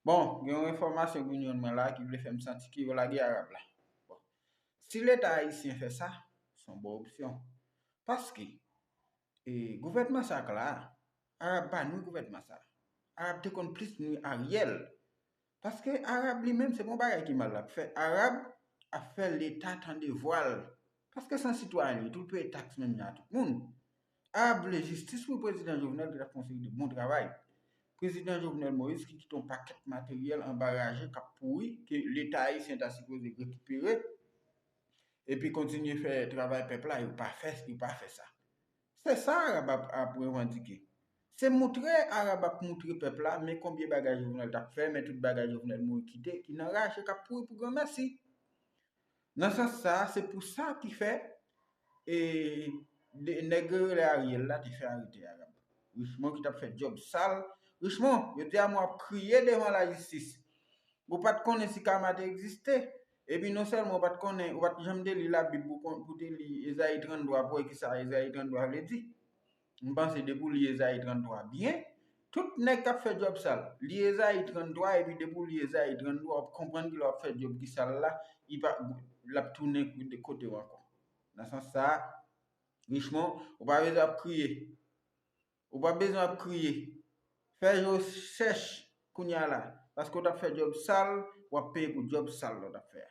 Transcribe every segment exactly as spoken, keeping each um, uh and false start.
Bon, gen yon enfòmasyon ki vin jwenn mwen la ki vle fè m santi ke yo lage Arab la. Bon. Si Leta ayisyen fè sa, se yon bon opsyon. Paske, e, gouvènman sa k la, Arab pa nwi gouvènman sa. Arab te konn plis nwi Ariel. Paske Arab li menm, se pa yon bagay ki mal l ap fè. Arab ap fè Leta tande vwa l. Paske se yon sitwayen li tou, l peye taks menm jan ak tout moun. Arab vle jistis pou prezidan Jovenel ki t ap fè yon seri de bon travay. Prezidan Jovenel Moïse ki kite yon pakèt materyèl anba raje k ap pouri, ke Leta ayisyen ta sipoze rekipere, epi kontinye fè travay pèp la, yo pa fè, yo pa fè sa. Se sa Arab ap, ap revandike. Se moutre Arab ap moutre pèp la, men konbyen bagay Jovenel t ap fè, men tout bagay Jovenel Moïse kite, ki nan raje k ap pouri pou granmèsi. Nan sans sa, se pou sa ki fè, e, de, nèg yo rele Ariel la te fè arete Arab. Richemond ki t ap fè djòb sal. Richemond, yo di a mwen ap kriye devan lajistis. Ou pa t konnen si kama te egziste. Epi non sèlman ou pa t konnen, ou pa t janm te li Labib pou, kon- pou te li Ezayi tranntwa, pou wè ki sa Ezayi tranntwa vle di. M panse depi w li Ezayi tranntwa byen, tout nèg k ap fè djòb sal, li Ezayi tranntwa, epi depi w li Ezayi tranntwa, w ap konprann ki lè w ap fè djòb ki sal la, li pa, l ap tounen de kote w ankò. Nan sans sa, Richemond, ou pa bezwen ap kriye. Ou pa bezwen ap kriye. Fè je w chèch kounye a la. Paske w t ap fè djòb sal, w ap peye pou djòb sal la w t ap fè a.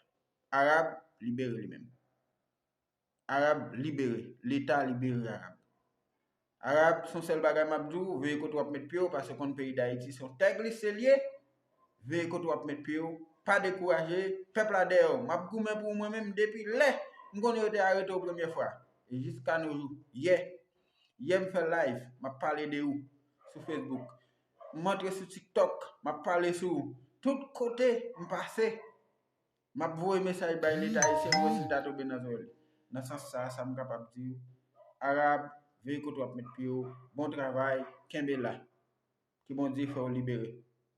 Arab, libere li menm. Arab, libere. Leta, libere Arab. Arab, se yon sèl bagay m ap di w, veye kote w ap met pye w, paske w konn peyi Dayiti, se yon tè glise l ye. Veye kote w ap met pye w, pa dekouraje, pèp la dèyè w. M ap goumen pou ou mwen menm depi lè m konnen yo te arete w premye fwa. E jiska no jou, yè, yè m fè live, m ap pale de ou sou Facebook. M antre sou TikTok, m ap pale sou ou. Tout kote m pase, m ap voye mesaj bay Leta ayisyen pou wè si l ta tonbe nan zòrèy li. Nan sans sa, sa m kapab di w, Arab, veye kote w ap met pye w, bon travay, kenbe la. Ke Bondye fè w libere.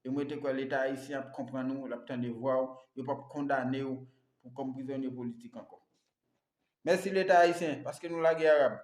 E mwen te kwè Leta ayisyen ap konprann ou, l ap tande vwa w, yo p ap kondane w pou kòm prizonye politik ankò. Mèsi Leta ayisyen, paske nou lage Arab.